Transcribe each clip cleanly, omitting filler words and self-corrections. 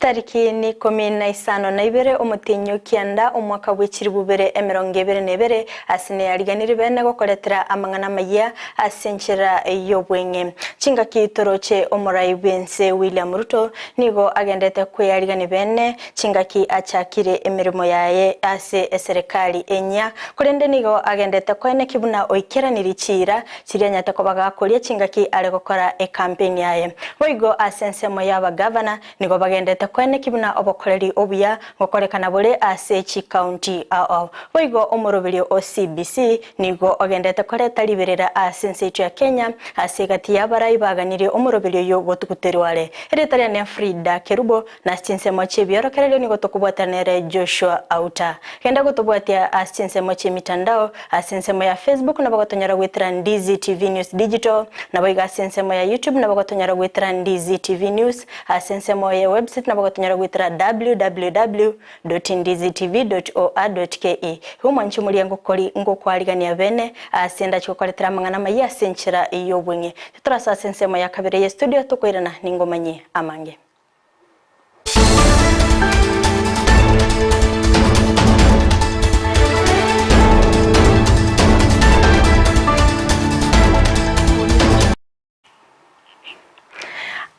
Chitariki ni 15 omutinyo kianda omwaka bw'echiribubere 22 asine yariganire bene gokoretera amang'ana maya asenchera yobwenge chingaki toroche omorai bwense William Ruto nigo agendete kweyarigani bene chingaki achakire emirimo yaye ase eserikali enya kurende nigo agendete kwene kibuna oikeraniri chira chirianyate kobaga koria chingaki are gokora e campaign yaye boigo asensemo yaba governor nigo bagendete kwene kibuna obokoreri obuya gokorekana bore ase chi county ao boigo omoroberio o CBC nigo ogendete koreta liberera ase ya Kenya ase gati yabarai baganire omoroberio yo gotukuterware eretare ne Frida Kerubo na chinsemo chibyorokerero nigo tokubwatanere Joshua Auta kenda gotobwatia ase chinsemo chi mitandao ase ensemo ya Facebook na bagotonyora gwetera Ndizi TV News Digital na boiga ase ensemo ya YouTube na bagotonyora gwetera Ndizi TV News ase ensemo ya website na bagotonyora gwetera www.ndizitv.or.ke humanchi muri ngokori ngokwarigania bene asenda chikokoretera mangana maya senchera iyo bwenge tuturasa ase ensemo ya kabere ya studio tukoirana ningomanye amange.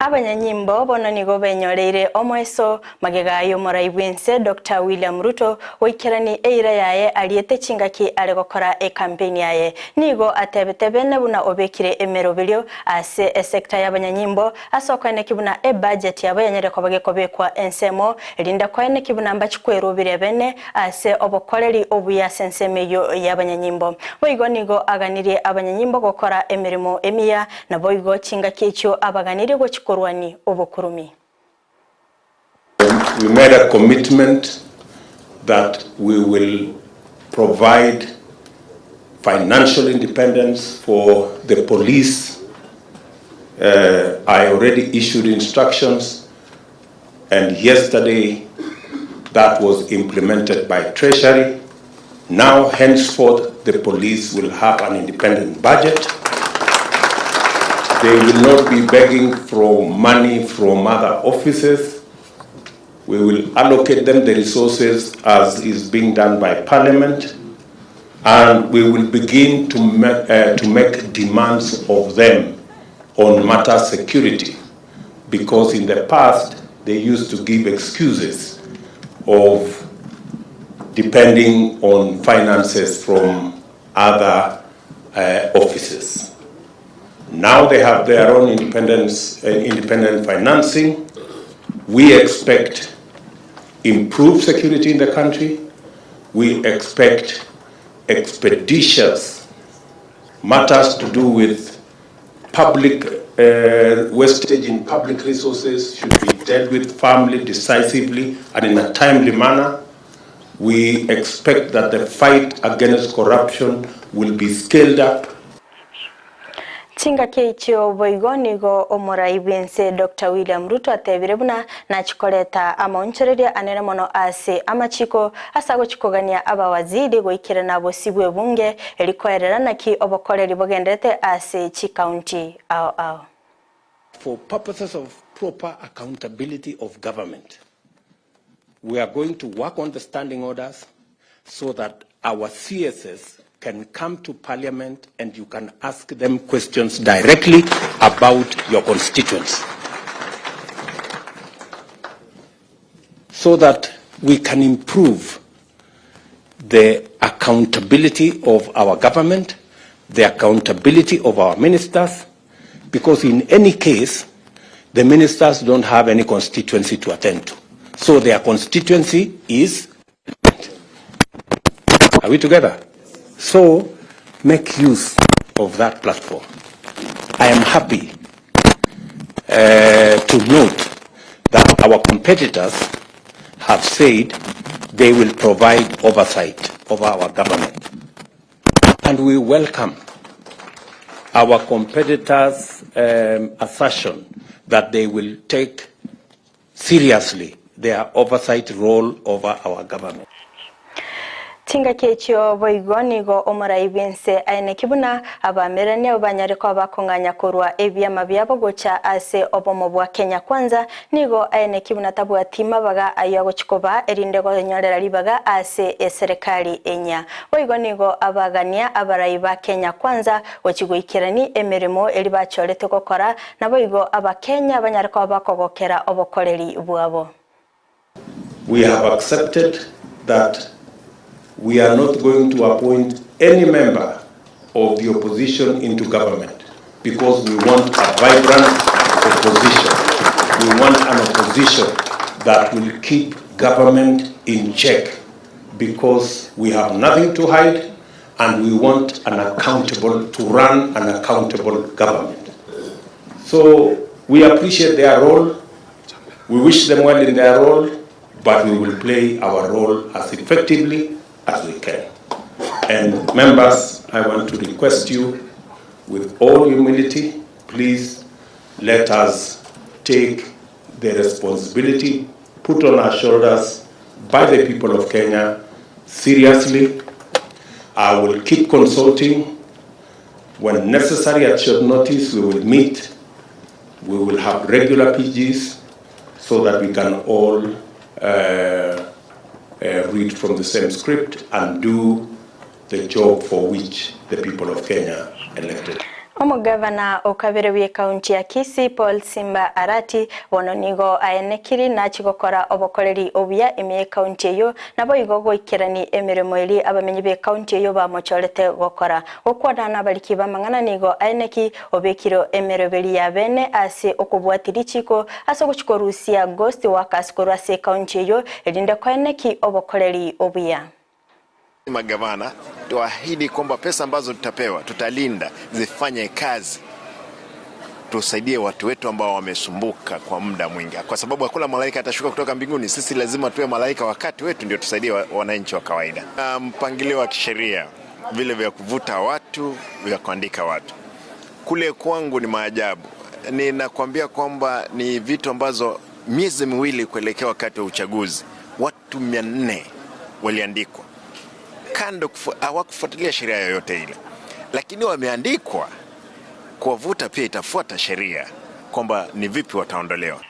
Abanyanyimbo bono nigo benyoreire omweso magegayo morai bwense Dr. William Ruto oikerani eira yaye aliete chingaki are gokora e campaign yaye nigo atebete bene buna obekire emeroberio ase esekta y'abanyanyimbo asokane kibuna e budget yabo kobage kobekwa ensemo erinda kwene kibuna mbachikwerubire bene ase obokoreri obuya sensemeyo y'abanyanyimbo boigo nigo aganirie abanyanyimbo gokora emirimo emiya na boigo chingaki echo abaganire gochikorwani obokurumi. We made a commitment that we will provide financial independence for the police. I already issued instructions, and yesterday that was implemented by Treasury. Now, henceforth, the police will have an independent budget. They will not be begging for money from other offices. We will allocate them the resources as is being done by Parliament, and we will begin to make demands of them on matter security, because in the past they used to give excuses of depending on finances from other offices. Now they have their own independent financing. We expect improved security in the country. We expect expeditious matters to do with public wastage in public resources should be dealt with firmly, decisively, and in a timely manner. We expect that the fight against corruption will be scaled up. Chingaki ichio boigo nigo omorai bwense Dr. William Ruto atebire buna nachikoreta amaonchoreria anene mono ase amachiko ase gochikogania abawaziri goikera nabo sibwe bunge erikoerera naki obokoreri bogendete ase chi county ao ao. For purposes of proper accountability of government, we are going to work on the standing orders so that our CSS can come to Parliament and you can ask them questions directly about your constituents, so that we can improve the accountability of our government, the accountability of our ministers, because in any case, the ministers don't have any constituency to attend to. So their constituency is... Are we together? So make use of that platform. I am happy to note that our competitors have said they will provide oversight of our government. And we welcome our competitors' assertion that they will take seriously their oversight role over our government. Chingaki echio boigo nigo omorai bwense aene kibuna abamerania banyareko abakong'anya korwa ebiama biabo gocha ase obomo bwa Kenya Kwanza nigo aene kibuna tabwati mabaga ayo agochikoba erinde gonyorera ribaga ase eserikali enya. Boigo nigo abagania abarai ba Kenya Kwanza gochigoikerani emirimo eri bachorete gokora na boigo abakenya banyareko abakogokera obokoreri bwabo. We have accepted that we are not going to appoint any member of the opposition into government because we want a vibrant opposition. We want an opposition that will keep government in check because we have nothing to hide and we want an accountable, to run an accountable government. So we appreciate their role. We wish them well in their role, but we will play our role as effectively as we can. And members, I want to request you with all humility, please let us take the responsibility put on our shoulders by the people of Kenya seriously. I will keep consulting. When necessary at short notice, we will meet. We will have regular PGs so that we can all read from the same script and do the job for which the people of Kenya elected. Omugavana okabere w'e kaunti ya Kisii Paul Simba Arati bono nigo aenekiri nachigokora obokoreri obuya ime kaunti eyo nabo igo goikerani emirimo eri abamenyi be kaunti eyo bamochorete gokora gokwana nabariki bamang'ana nigo aeneki obekiro emeroberi ya bene ase okobwatiri chiko ase ogochikorusia ghost workers korwa ase kaunti eyo erinde koeneki obokoreri obuya. Magavana tuahidi kwamba pesa ambazo tutapewa tutalinda zifanye kazi, tusaidie watu wetu ambao wamesumbuka kwa muda mwingi, kwa sababu hakuna malaika atashuka kutoka mbinguni. Sisi lazima tuwe malaika wakati wetu, ndio tusaidie wananchi wa kawaida. Mpangilio wa kisheria vile vya kuvuta watu, vya kuandika watu, kule kwangu ni maajabu. Ninakwambia kwamba ni vitu ambazo miezi miwili kuelekea wakati wa uchaguzi watu 400 waliandikwa kando, hawakufuatilia sheria yoyote ile, lakini wameandikwa. Kuwavuta pia itafuata sheria kwamba ni vipi wataondolewa.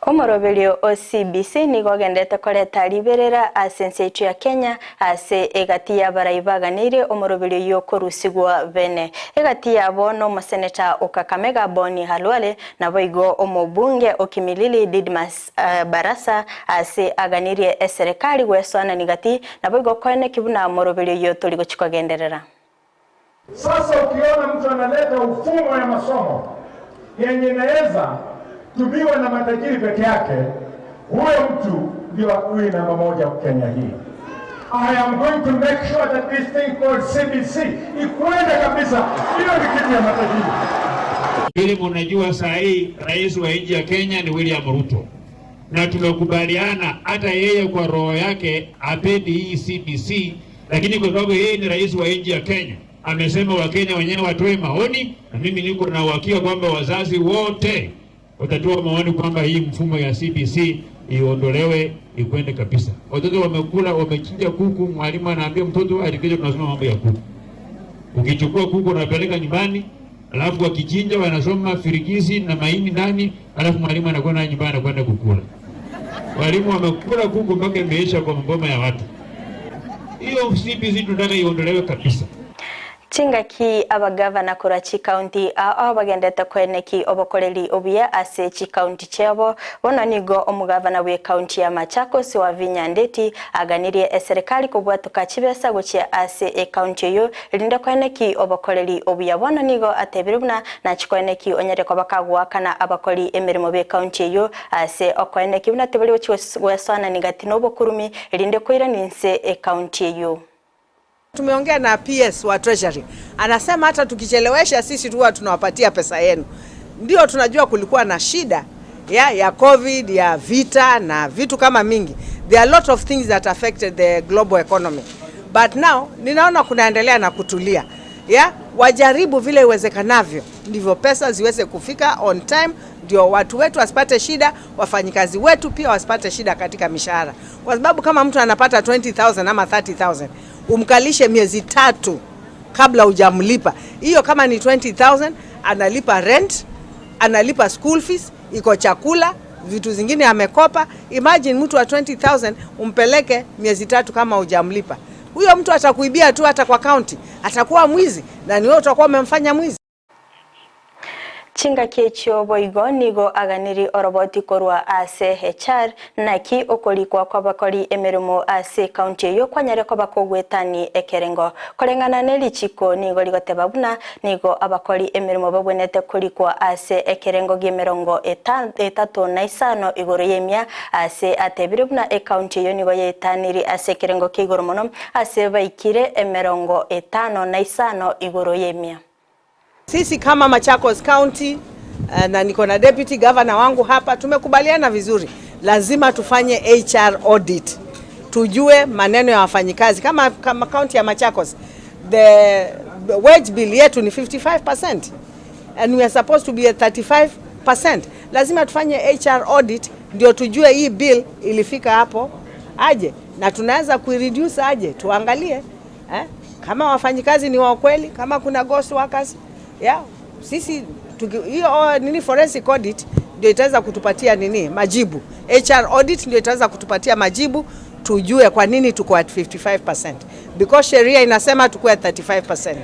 Omoroberio o CBC nigo gendete koreta riberera ase ya Kenya ase egati ya baraibaganire omoroberio yokorusigwa bene egati yabo no moseneta Okakamega Boni Halwale na boigo omobunge Okimilili Didmas Barasa ase aganirie eserikali gweswana nigati na boigo koene kibuna omoroberio yotori gochikogenderera. Sasa ukiona mtu analeta ufumo ya masomo yenye inaweza tumiwa na matajiri peke yake, huyo mtu ndio adui namba moja Kenya hii. I am going to make sure that this thing called CBC ikwende kabisa. Hiyo ni kitu ya matajiri. Ili mnajua saa hii rais wa nchi ya Kenya ni William Ruto, na tumekubaliana hata yeye kwa roho yake apendi hii CBC, lakini kwa sababu yeye ni rais wa nchi ya Kenya amesema Wakenya wenyewe watoe maoni, na mimi niko na uhakika kwamba wazazi wote watatoa maoni kwamba hii mfumo ya CBC iondolewe, ikwende kabisa. Watoto wamekula, wamechinja kuku, mwalimu anaambia mtoto alikija tunasoma mambo ya kuku. Ukichukua kuku unapeleka nyumbani, alafu wakichinja wanasoma firigisi na maini ndani, alafu mwalimu anakwenda nyumbani anakwenda kukula. Walimu wamekula kuku mpaka imeisha kwa mboma ya watu. Hiyo CBC tunataka iondolewe kabisa. Chingaki abagavana kura chi county ao bagendete kweneki obokoreri obuya ase chi county chebo bono nigo omugavana we county ya Machakos wa Vinyandeti aganirie eserikali kobwatuka chibesa gochia ase e county yo erinde kweneki obokoreri obuya bono nigo atebire buna na chikweneki onyare kobakagwakana abakori emirimo be county yo ase okweneki buna tebari gochiwesana nigati nobokurumi erinde koiraninse e county yo. Tumeongea na PS wa Treasury, anasema hata tukichelewesha sisi tu tunawapatia pesa yenu. Ndio tunajua kulikuwa na shida ya COVID, ya vita na vitu kama mingi. There are a lot of things that affected the global economy. But now ninaona kunaendelea na kutulia. Wajaribu vile iwezekanavyo ndivyo pesa ziweze kufika on time, ndio watu wetu wasipate shida, wafanyikazi wetu pia wasipate shida katika mishahara, kwa sababu kama mtu anapata 20,000 ama 30,000 umkalishe miezi 3 kabla hujamlipa, hiyo kama ni 20,000 analipa rent, analipa school fees, iko chakula, vitu zingine amekopa. Imagine mtu wa 20,000 umpeleke miezi 3 kama hujamlipa, huyo mtu atakuibia tu, hata kwa county atakuwa mwizi, na ni wewe utakuwa umemfanya mwizi. Chinga kechio boigo nigo aganiri oroboti korwa ase HR naki okolikwa kwa bakori emirimo ase county eyo kwanyare ko bakogwetani ekerengo korengana nelichiko nigo ligoteba buna nigo abakori emirimo babwenete kolikwa ase ekerengo giemerongo 35 igoro yemia ase atebire buna e county eyo nigo yetaniri ase ekerengo kigoro mono ase baikire emerongo 55 igoro yemia. Sisi kama Machakos County na niko na deputy governor wangu hapa, tumekubaliana vizuri, lazima tufanye HR audit, tujue maneno ya wafanyikazi. Kama county ya Machakos, the wage bill yetu ni 55% and we are supposed to be at 35%. Lazima tufanye HR audit ndio tujue hii bill ilifika hapo aje, na tunaweza kuireduce aje, tuangalie kama wafanyikazi ni wa kweli, kama kuna ghost workers. Yeah, sisi hiyo nini forensic audit ndio itaweza kutupatia nini majibu. HR audit ndio itaweza kutupatia majibu, tujue kwa nini tuko at 55%, because sheria inasema tuko at 35%.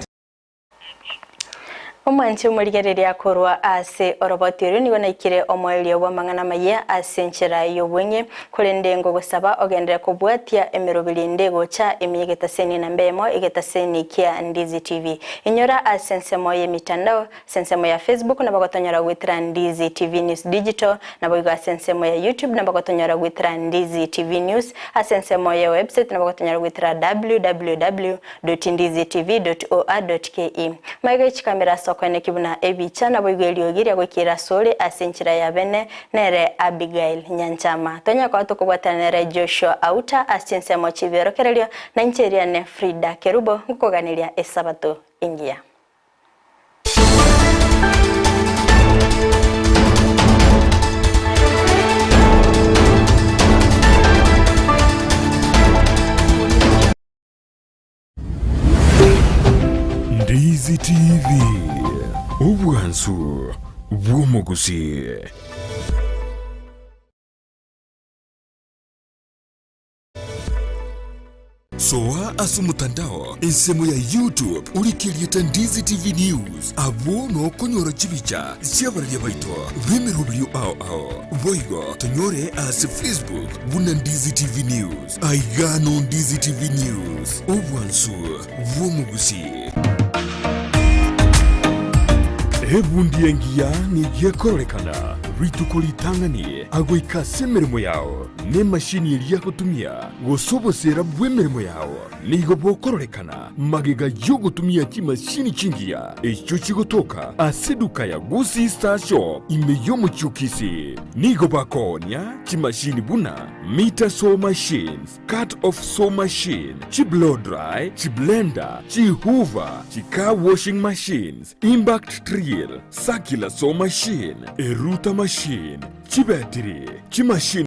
Omwanchi omorigereria korwa ase oroboti orio nigo naikire omoerio bwa mang'ana maya ase enchera y'obweng'e korende ngogosaba ogendere kobwatia emeroberi ende gocha emiegetaseni na mbemo egetaseni kia Ndizi TV. Inyora ase ensemo ya mitandao, ensemo ya Facebook na bagotonyora gwitira Ndizi TV News Digital, na boigo ase ensemo ya YouTube na bagotonyora gwitira Ndizi TV News, ase ensemo ya website na bagotonyora gwitira www.ndizitv.or.ke. Maiga chikamera sokone kibuna ebicha na boigo eriogiria gwikira sore ase enchera ya bene nere Abigail Nyanchama. Tonya kwa tukubwatana nere Joshua Auta ase ensemo chibiorokererio na ncheria ne Frida Kerubo nkuganiria esabato ingia. Ndizi TV obwansu bw'omuguzi. Soa ase mutandao ensemo ya YouTube urikiriete Ndizi TV News abo nokonyora chibicha chiabararia baito b'emerobrio ao ao boigo tonyore ase Facebook buna Ndizi TV News aigano Ndizi TV News obwansu bw'omuguzi. Ebundi engiya nigiekororekana rituko litang'ani agoikase emirimo yao n'emashini eria gotumia gosobosera bw'emirimo yao nigo bokororekana magega yogotumia chimashini chingiya echo chigotoka ase eduka ya Gusii Star Shop ime y'omochiukisi nigo bakoonia chimashini buna meter saw machines, cut off saw machine, chiblow dry, chiblender, chihoover, chicar washing machines, impact drill, circular saw machine, eruta machine, chibatiri, chimashini.